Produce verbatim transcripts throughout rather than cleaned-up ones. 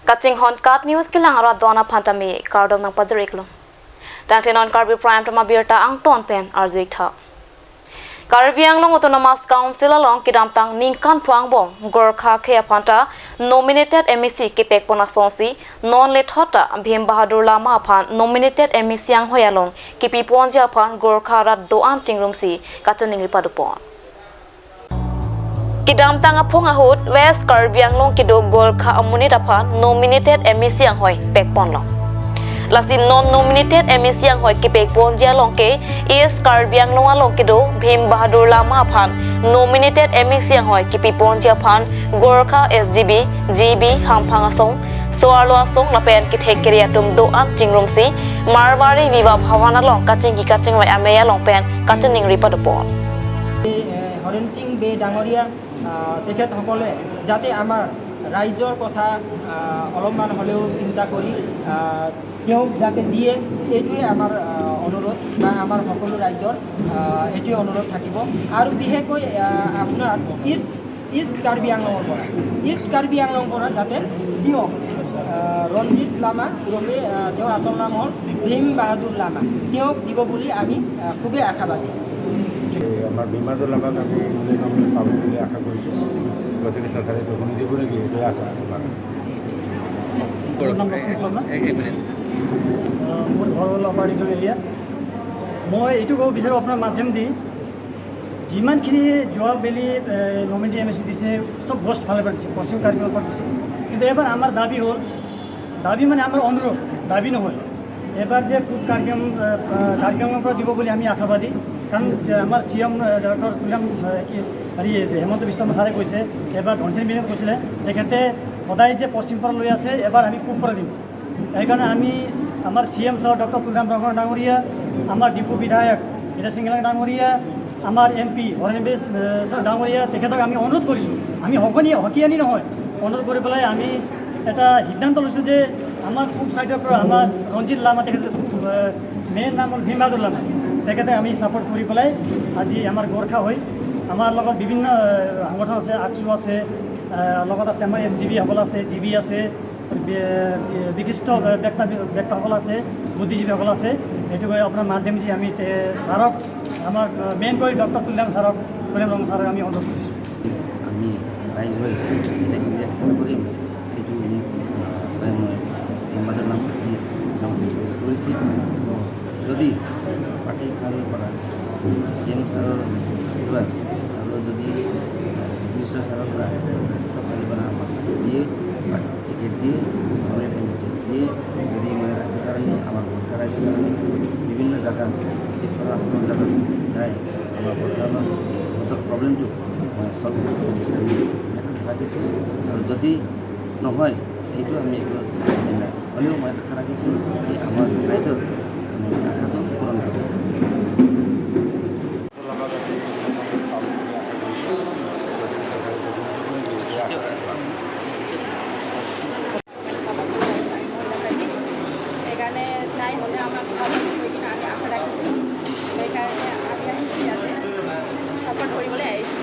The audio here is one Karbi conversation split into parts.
Kachinghon KAT News kelang arat do-an aphan tame kardom nangpajir-iklo. Tangte non Karbi Prime Time abirta angton pen arju-ik tha. Karbi Anglong Autonomous Council along kedamtang ningkan pho angbong Gorkha akhei aphan ta nominated MAC kepekpon asonsi non lethot ta Bhim Bahadur Lama aphan nominated MAC anghoi along kepiponji aphan Gorkha arat do-an chingrumsi kachiningri padopon. Kedamtang aphong ahut West Karbi Anglong kedo Gorkha amonit aphan nominated MAC anghoi pekponlo. Lasi non nominated MAC anghoi kepekponji along ke East Karbi Anglong along kedo Bhim Bahadur Lama aphan nominated MAC anghoi kepiponji aphan Gorkha SGB, GB, hamphang asong, so-arlo asong lapen kethek kere atum do-an chingrumsi Marwari Vivah Bhavan along kachingki kachingvai amei along pen kachiningri padopon. এ, হৰেণ সিং বে ডাঙৰীয়া, আহ, তেখেতসকলে যাতে আমাৰ ৰাইজৰ কথা, আহ, অলপমান হ'লেও চিন্তা কৰি, আহ, তেওঁক যাতে দিয়ে, এইটোৱে আমাৰ, আহ, অনুৰোধ বা আমাৰ সকলো ৰাইজৰ, আহ, এইটোৱে অনুৰোধ থাকিব। আৰু বিশেষকৈ, আহ, আপোনাৰ ইষ্ট, ইষ্ট কাৰ্বি আংলঙৰ পৰা, ইষ্ট কাৰ্বি আংলঙৰ পৰা যাতে দিয়ক, আহ, ৰঞ্জিত লামা, ওৰফে, আহ, তেওঁৰ আচল নাম হ'ল ভীম বাহাদুৰ লামা, তেওঁক দিব বুলি আমি, আহ, খুবেই আশাবাদী। এই আমাৰ ভীম বাহাদুৰ লামাক আমি মনোনয়ন পাব বুলি আশা কৰিছোঁ। গতিকে চৰকাৰে এইটো শুনি দিব নেকি, এইটোৱে আশা। মোৰ নাম লক্ষ্মণ শৰ্মা। এক, এক মিনিট। আহ, মোৰ ঘৰ হ'ল আপাৰ ডিফলং এৰিয়া। মই এইটো ক'ব বিচাৰোঁ আপোনাৰ মাধ্যম দি, যিমানখিনি যোৱাবেলি, এ, নমিনেটেড এম এ চি দিছে, চব ৱেষ্ট ফালেৰ পৰা দিছে, পশ্চিম কাৰ্বি আংলঙৰ পৰা দিছে। কিন্তু এবাৰ আমাৰ দাবী হ'ল, দাবী মানে আমাৰ অনুৰোধ, দাবী নহয়। এবাৰ যে পূব কাৰ্বি আং-, এ, এ, কাৰ্বি আংলঙৰ পৰা দিব বুলি আমি আশাবাদী। কাৰণ যে আমাৰ চি এম, এ, ডক্টৰ তুলিৰাম, এ, কি, হেৰি, হিমন্ত বিশ্ব শৰ্মা ছাৰে কৈছে, এবাৰ ধনশিৰি মেধিয়ে কৈছিলে, তেখেতে সদায় যে পশ্চিমৰ পৰা লৈ আছে, এবাৰ আমি পূবৰ পৰা দিম। সেইকাৰণে আমি আমাৰ C M sir doctor Tuliram Ronghang ডাঙৰীয়া, আমাৰ ডিফু বিধায়ক হীৰা সিং এংলাং ডাঙৰীয়া, আমাৰ এম পি হৰেণ সিং বে, এ, ছাৰ ডাঙৰীয়া, তেখেতক আমি অনুৰোধ কৰিছোঁ, আমি হকনি, হকিয়ানি নহয়, অনুৰোধ কৰি পেলাই আমি এটা সিদ্ধান্ত লৈছোঁ যে আমাৰ পূব ছাইডৰ পৰা আমাৰ ৰঞ্জিত লামা, তেখেতৰ, এ, মেইন নাম হ'ল ভীম বাহাদুৰ লামা, তেখেতে আমি ছাপোৰ্ট কৰি পেলাই আজি আমাৰ গোৰ্খা হৈ আমাৰ লগত বিভিন্ন, এ, সংগঠন আছে, আকচু আছে, এ, লগত আছে আমাৰ এছ জি বি সকল আছে, জি বি আছে, বি-, বি-, বিশিষ্ট ব্যক্তি, ব্যক্তিসকল আছে, বুদ্ধিজীৱীসকল আছে। সেইটো কাৰণে আপোনাৰ মাধ্যম দি আমি তে-, ছাৰক, আমাৰ, আহ, মেইনকৈ ডক্টৰ তুলিৰাম ছাৰক, তুলিৰাম ৰংহাং ছাৰক আমি অনুৰোধ কৰিছোঁ। আমি ৰাইজ হৈ গোটেইখিনি একত্ৰিত কৰিম। সেইটো, আহ, মই সম্বাদৰ নাম, নাম ৰিকুৱেষ্ট কৰিছোঁ। যদি পাৰ্টি ফালৰ পৰা চি এম ছাৰৰ পৰা আৰু যদি চিফ মিনিষ্টাৰ ছাৰৰ পৰা চব ফালৰ পৰা আমাক দিয়ে, টিকেট দিয়ে, নমিনেটেড এম এ চি দিয়ে, যদি মই ৰাইজৰ কাৰণে, আমাৰ গোৰ্খা ৰাইজৰ কাৰণে বিভিন্ন জাগাত, পিছপৰা অসমৰ জাগাত যাই আমাৰ গোৰ্খাৰ ভোটৰ প্ৰব্লেমটো মই ছল্ভ কৰিব বিচাৰিম, আশা ৰাখিছোঁ। আৰু যদি নহয়, এইটো আমি একো নাই। হ'লেও মই আশা ৰাখিছোঁ যে আমাৰ ৰাইজৰ, মানে, আশাটো পূৰণ হ'ব। সেইকাৰণে তাই হ'লে আমাক ভাল হ'ব বুলি কিনে আমি আশা ৰাখিছোঁ। সেইকাৰণে আমি আহিছোঁ ইয়াতে, ছাপোৰ্ট কৰিবলৈ আহিছোঁ।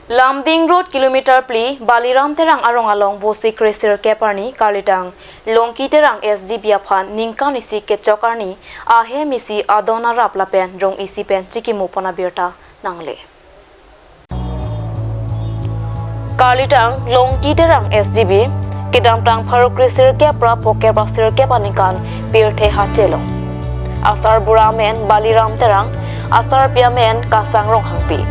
Lumding Road kilometer phli Baliram Terang arong along Vosik kre sirkep arni karlidang Longki Terang S G B aphan ningkan isi kechok arni ahem isi adon arap lapen rong isi pen chikimupon abirta nangle. Karlidang Longki Terang S G B, kedamtang pharo kre sirkep ra phokep ra sirkep aningkan pirthe hachelo. Asarbura amen Baliram Terang, asarpi amen Kasang Ronghangpi.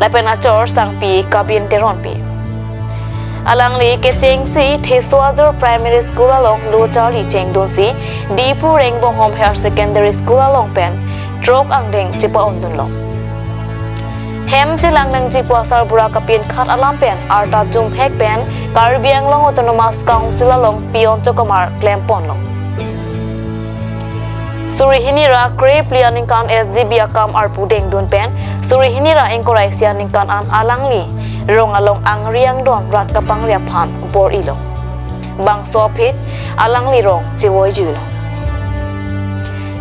Lapen achor sangpi Kabin Teronpi. Alangli kechengsi Thesoajor Primary School along lo charli chengdunsi Diphu Rengbonghom Higher Secondary School along pen throk angdeng chepa-ondunlo. Hem chelang nangji pu asarbura kapinkhat alam pen arta jumhek pen Karbi Anglong Autonomous Council along pion chokomar klemponlo. Suri hini ra kre phli aningkan S G B akam arpu dengdun pen suri hini ra ingkoi ra isi aningkan an alangli rong along angri angdon rat kapangri aphan bor-ilo. Bangso aphi alangli rong chevoijuilo.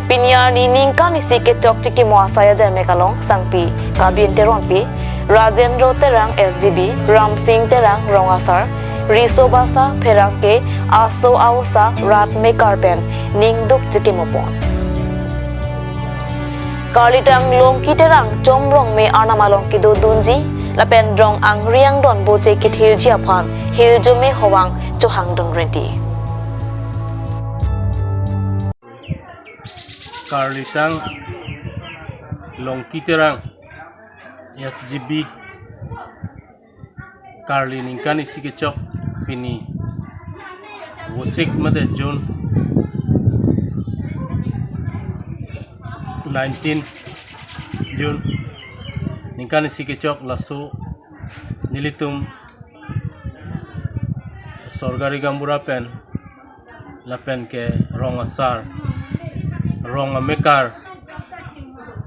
Pini arni ningkan isi kechok chikimo asai ajaimek along sangpi Kabin Teronpi, Rajendra Terang S G B, Ramsing Terang Rong Asar, Riso Basa Pherangke, Aso Aosa Rat Mekar pen ningduk chekimopon. Karlitang Longki Terang Chomrong me arnam along kedodunji lapen rong angri angdon boche kethirji aphan hirjume howang chohangdun renti. Karlitang Longki Terang S G B karli ningkan isi kechok pini Vosik mate June nineteen, June ningkan isi kechok laso nelitum Sorgari Gaonbura pen lapen ke Rong Asar, Rong Amekar,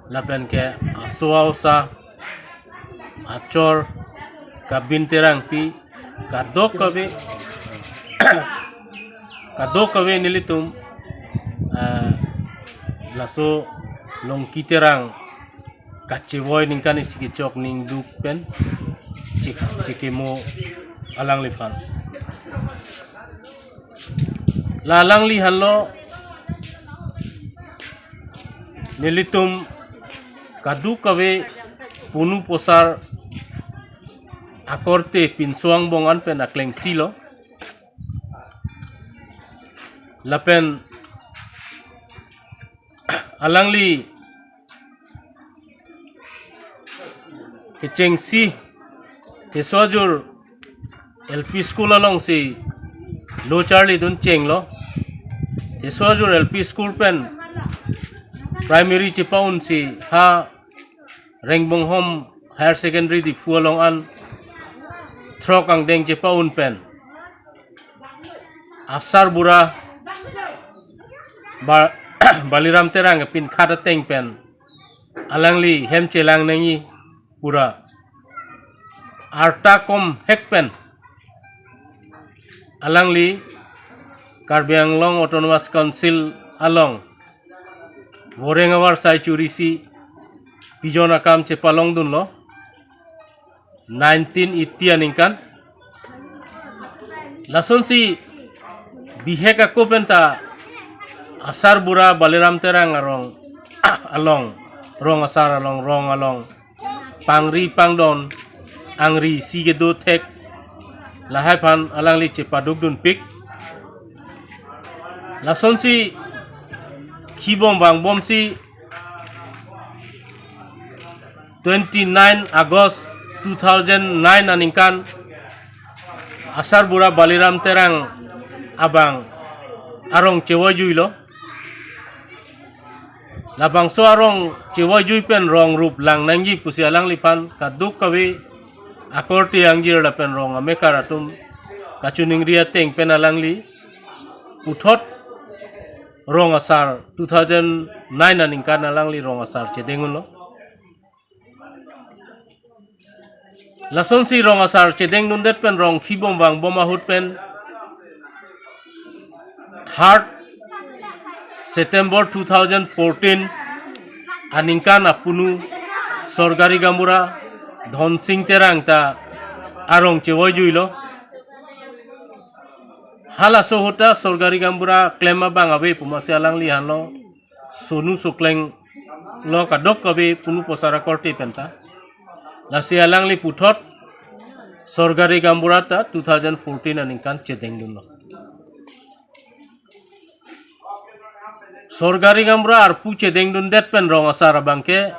lapen ke Aso Aosa, Achor, Kabin Terangpi, kadokave, kadokave nelitum, ah, laso Longki Terang kachevoi ningkan isi kechok ningduk pen chek-, chekimo alangliphan. La alangli henlo nelitum kadokave punu posar akorte pinso angbong an pen aklengsilo. Lapen alangli kechengsi Teso Ajur L P School alongsi lo charlidun chenglo. Teso Ajur L P School pen primary chepa-unsi ha Rengbonghom Higher Secondary Diphu along an throk angdeng chepa-un pen asarbura Ba-, Baliram Terang kepinkhat ateng pen alangli hem chelang nangji pura arta komhek pen alangli Karbi Anglong Autonomous Council along voreng avarsai chorisi pijon akam chepalongdunlo nineteen eighty aningkan. Lasonsi bihek ako penta asarbura Baliram Terang arong along, rong asar along, rong along pangri pangdon angri isi kedo thek lahai aphan alangli chepadukdunpik. Lasonsi khibom vangbomsi twenty-nine August two thousand nine aningkan asarbura Baliram Terang abang arong chevoijuilo. Labangso arong chevoijui pen rong rup lang nangji pusi alangliphan kadokave akorte angjir lapen rong amekar atum kachiningri ateng pen alangli puthot rong asar two thousand nine aningkan alangli rong asar chedengdunlo. Lasonsi rong asar chedengdundet pen rong khibom vangbom ahut pen third September two thousand fourteen aningkan apunu Sorgari Gaonbura Dhonsing Terang ta arong chevoijuilo. Halaso ahut ta Sorgari Gaonbura klem abang ave pu masi alangli henlo sonu sokleng lo kadokave punu posar akorte penta. Lasi alangli puthot Sorgari Gaonbura ta two thousand fourteen aningkan chedengdunlo. Sorgari Gaonbura arpu chedengdundet pen rong asar abangke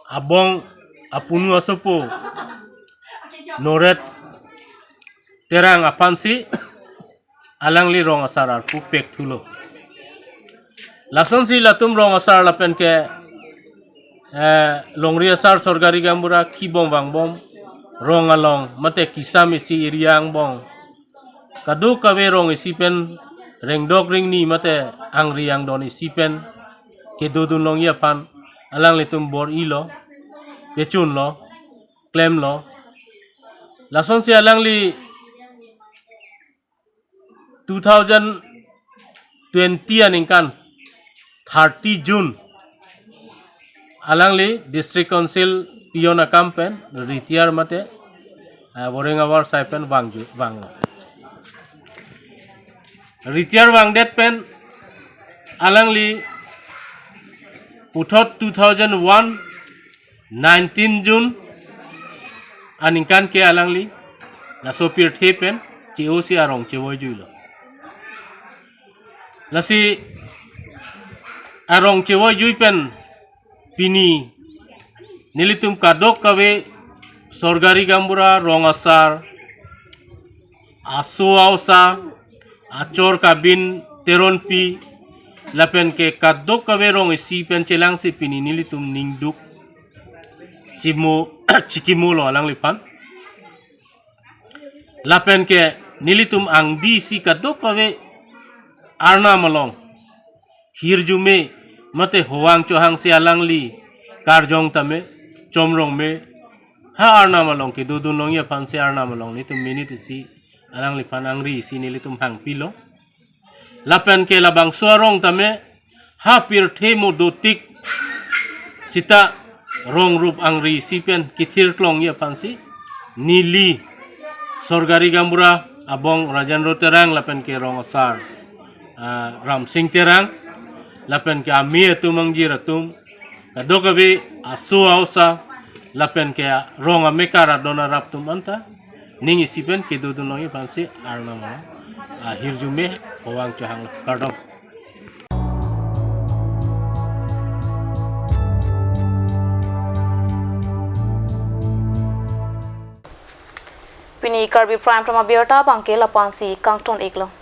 abong apunu asopo Noret Terang aphansi alangli rong asar arpu pekthulo. Lasonsi latum rong asar lapen ke, eh, longri asar Sorgari Gaonbura khibom vangbom rong along mate kisam isi area angbong kadokave rong isi pen rengdok rengni mate angri angdon isi pen kedodun longji aphan alanglitum bor-ilo, pechunlo, klemlo. Lasonsi alangli two thousand twenty aningkan thirty June alangli District Council peon akam pen retire mate, ah, boreng avar sai pen vangju vanglo. Retire vangdet pen alangli puthot two thousand one, nineteen June aningkan ke alangli laso pirthe pen che-osi arong chevoijuilo. Lasi arong chevoijui pen pini nelitum kadokave sorkari gaonbura, rong asar, aso aosa, achor kabin Teronpi, lapen ke kadokave rong isi pen chelangsi pini nelitum ningduk chimo chikimolo alangliphan. Lapen ke nelitum angdi isi kadokave arnam along hirjume mate hovang chohangsi alangli karjong tame, chomrong me, ha arnam along kedodun longji aphansi arnam along nelitum minute isi alangliphan angri isi nelitum hangpilo. Lapen ke labangso arong tame ha pirthe mo dotik sita rong rup angri isi pen kethir klongji aphansi neli sorkari gaonbura abong Rajendra Terang lapen ke rong asar, ah, Ramsing Terang lapen ke ame atum, angjir atum, kadokave aso aosa lapen ke rong amekar adon arap atum anta ning isi pen kedodun longji aphansi arnam along, ah, hirjume hovang chohanglo, kardom. Pini Karbi Prime Time abirta abangke lapu-ansi kangton-iklo.